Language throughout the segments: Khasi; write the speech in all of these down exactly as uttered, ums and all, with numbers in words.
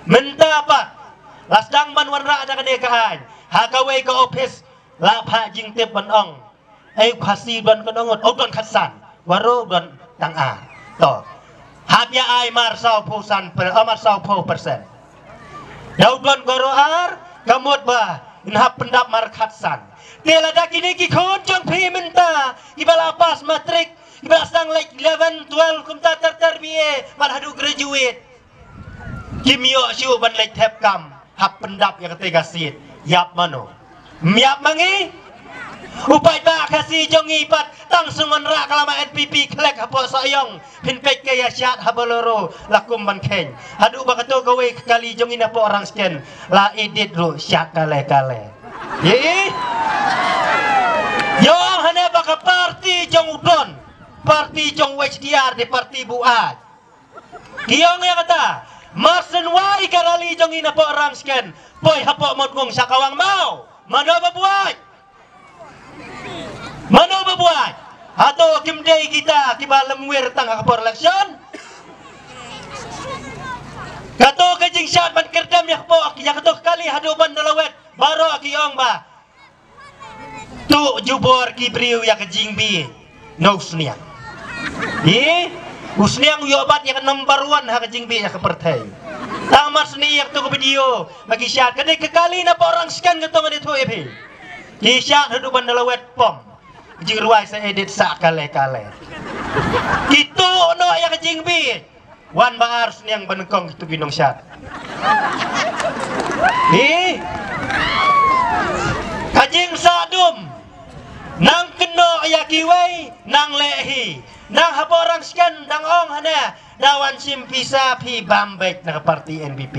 Mynta pat la sdang ban wanrah da kane ka aiñ ha kawei ka office, la phah jingtip ban ong, ei, u Khasi u don katno ngut? U don khatsan. Waroh u don tang ar. To, hap ïa ai mar sawphew san per, ah, mar sawphew percent. Da u don waroh ar, ka mut ba yn hap pyndap mar khatsan. Te lada kine ki khun jong phi mynta kiba la pass matric, kiba la sdang leit eleven, twelve, kumta ter ter B A bad haduh graduate, kim ïoh shuh ban leit thep kam, hap pyndap ïa katei ka seat. Ïap mano? Ym ïap ma ngi. U paidbah Khasi jong ngi pat tang shu wanrah ka lama N P P khlek hapoh Sohiong, phin peit ka ïa shad ha Bolero la kum ban kheiñ. Haduh ba kato kawei ka kali jong ngi napoh Rangsken la edit ruh shad kale kale. Ïa i? Ïa ong hane ba ka parti jong u don, parti jong u H D R dei parti buaid. Ki ong ïa kata, mar shen wai ka rally jong ngi napoh Rangsken, poi hapoh Motngong sha Kawang Maw. Mano ba buaid? Mano ba buaid? Hato kim dei kita kiba lem wir tang ha ka por election? Kato ka jingshad ban kyrdem ïa ka por, ïa kato ka kali haduh ban da lawet, baroh ki ong ba tuh jubor ki briew ïa ka jingbieit na u Sniang. Hi, u Sniang u ïoh bat ïa ka number one ha ka jingbieit ïa ka pyrthei. Tang mar sni ïa kato ka video ba ki shad, ka dei ka kali napoh Rangsken kato, nga dei thuh ïa phi. Ki shad haduh ban da lawet pom. Jingrwai sa edit sa kale kale. Ki tuh noh ïa ka jingbieit. Wan ba ar sniang ba nyngkong kito ki nongshad. Hi. Ka jingsah dum. Nang kynnoh ïa kiwei, nang leh hi. Nang hapoh Rangsken dang ong hane, da wan shim pisa phi bam beit na ka parti N P P.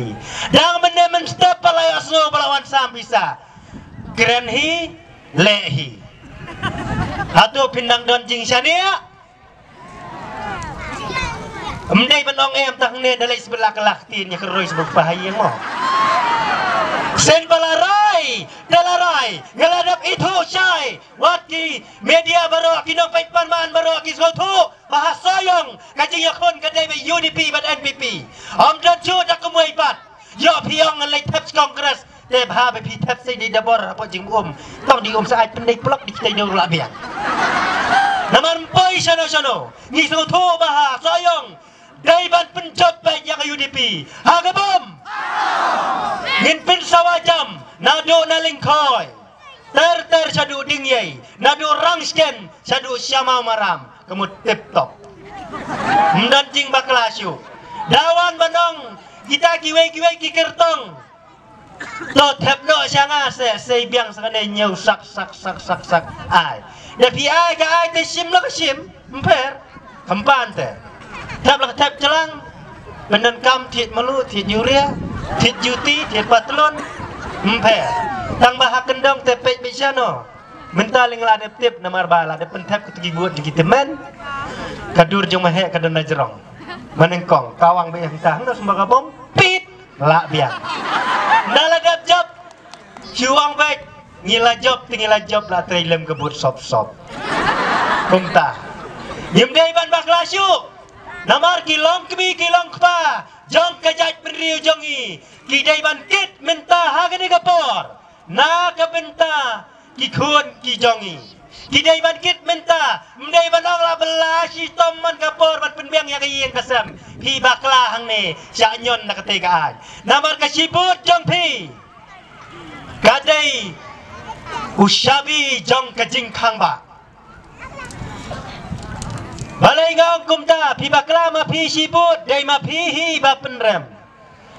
Dang mynne mynstep ba la ïohsngew ba la wan sam pisa. Kren hi, leh hi. Hato phin dang don jingshaniah? Ym dei ban ong em, tang ne da lei sbel la ka la ktien ïa ka roi sbel pa ha ïing mo. Shen ba la rai, da la rai, nga la dep ithuh shai, wat ki media baroh, ki nongpeit pan man baroh, ki sngewthuh ba ha Sohiong ka jingïakhun ka dei ba U D P bad N P P. Ym don shuh da kumwei pat. Ïoh phi ong ngan leit thep Congress. Te bha ba phi thep sei dei dabor hapoh jingum. Tang dei um sa ai pyndei plok dei kita ïa u la biang. Namar ym poi shano shano. Ngi sngewthuh ba ha Sohiong dei ban pynjop beit ïa ka U D P. Ha ka bym? Ngin pynsawa jam naduh na Lyngkhoi, ter ter shaduh Dingiei, naduh Rangsken shaduh Shyamau Maram. Ka mut tip top. Ym don jingbakla shuh. Da wan ban ong kita kiwei kiwei ki kyrtong. To thep noh sha nga se, sei biang sa kane ñiew sak sak sak sak sak. Ai. Da phi ai ka ai, te shim la ka shim. Ym pher. Khampan te. Thep la ka thep jlang. Pyndonkam thied malu, thied yuria, thied juti, thied patlon. Ym pher. Tang ba ha kyndong te peit beit shano. Mynta lei nga la dep tip namar ba la dep pynthep kito ki vote jong ki tymmen. Ka dur jong ma heh ka don na jrong. Ma nyngkong, Kawang beit hangta, hangno sumba ka bom. Pit. La biang. Nda la dep jop. Shu ong beit, ngi la jop, te ngi la jop, la trei lem ka vote sop sop. Kumta. Ngim dei ban bakla shuh. Namar ki long kmie ki long kpa jong ka jaitbynriew jong ngi, ki dei ban kit mynta ha kane ka por na ka bynta ki khun ki jong ngi. Ki dei ban kit mynta, ym dei ban ong la bylla shitom man ka por ban pynbiang ïa ka ïing ka sem. Phi bakla hangne, shah ñion na katei ka aiñ. Namar ka shi vote jong phi ka dei u shabi jong ka jingkhang ba. Balei nga ong kumta, phi bakla ma phi shi vote, dei ma phi hi ba pynrem.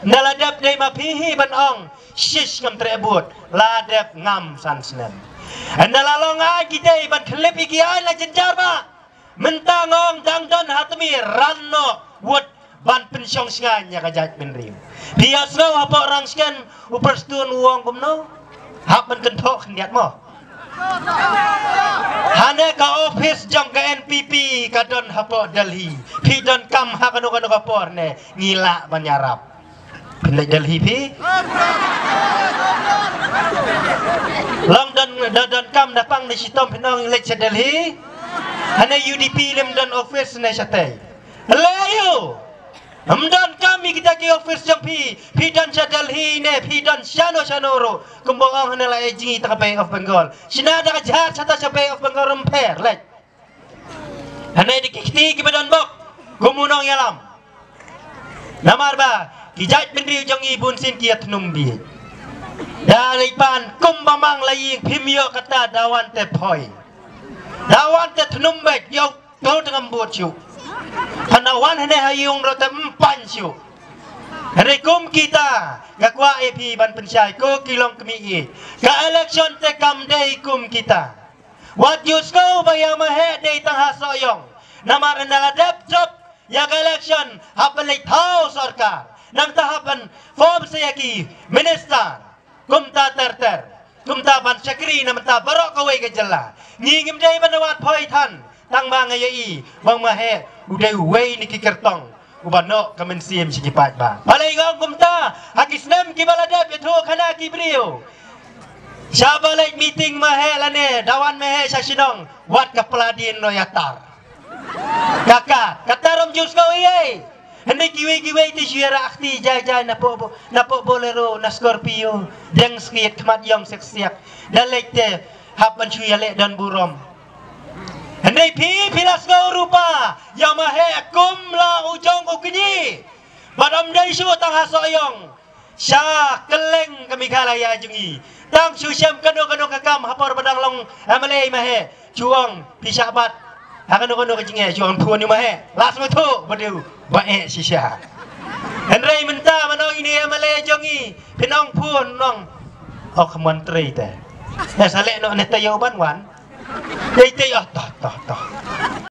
Nda la dep dei ma phi hi ban ong, shish ngam treh vote, la dep ngam san snem. Nda la long ai ki dei ban khlip ïa ki aiñ la jynjar ba. Mynta nga ong dang don ha tmi ran noh vote ban pynshong shngaiñ ïa ka jaitbynriew. Phi ïohsngew hapoh Rangsken u Prestone u ong kumno? Hap ban kynthoh khyndiat mo. Hane ka office jong ka N P P ka don hapoh Delhi. Phi donkam ha kano kano ka por ne ngi lah ban ïarap. Phi leit Delhi phi? Long don, don, donkam da pang ne shitom phin ong leit sha Delhi. Hane U D P lem don office ne shatei. Leh ïa u. Ym don kam ïa kita ki office jong phi, phi don sha Delhi ne, phi don shano shano ruh. Kumba ong hana la ïa jngi tang Bay of Bengal. Shina da ka jhar shata sha Bay of Bengal ym pher leh. Hana da ki kti kiba don bok. Kum u nongïalam. Namar ba ki jait bynriew jong ngi bun sien ki ïa thnum beit. Da lei pan kumba mang la ïing phim ïoh kata da wan te phoi. Da wan te thnum beit ïoh. Kau tengam bot shu. Hana wan hane ha yung ro te mpan shu. Hane kum kita ka kwah ïa phi ban pynshai ko ki long kmie. Ka election te kam dei kum kita. Wat ju sngewbha ïa Maheh dei tang ha Sohiong. Namar hana la dep jop ïa ka election hap ban leit thaw sorkar. Nangta hap ban form sa ïa ki minister. Kumta ter ter. Kumta ban shakri na mynta baroh kawei ka jylla. Ngi ngim dei ban wad phoi than. Tang ba nga ïohi ba u Maheh u dei uwei na ki kyrtong uba noh ka mynsiem sha ki paidbah. Balei nga ong kumta? Ha ki snem kiba la dep ïathuh khana ki briew. Shaba leit meeting Maheh lane da wan Maheh sha shnong wat ka pla dien noh ïatar. Kaka, kata ram ju sngew ei ei. Hynrei kiwei kiwei te shu ïarah kti jai jai na pok bo-, na pok Bolero, na Scorpio, deng skit khmat ïong siak siak. Da leit te hap ban shu ïaleh don burom. Hynrei phi phi la sngew ruh ba ïa Maheh kum la u jong u kñi. Bad ym dei shu tang ha Sohiong. Sha kylleng ka Meghalaya jong ngi. Tang shu shem kano kano ka kam ha por ba dang long M L A Maheh. Shu ong phi shah bat ha kano kano ka jingeh, shu ong phone ïa u Maheh. La sngewthuh ba dei u ba eh shisha. Hynrei mynta ba nong ine M L A jong ngi, phin ong phone nong. Ok, mon trei te. Dah sa leh noh ne taïew ban wan. Dei te, oh, toh toh toh.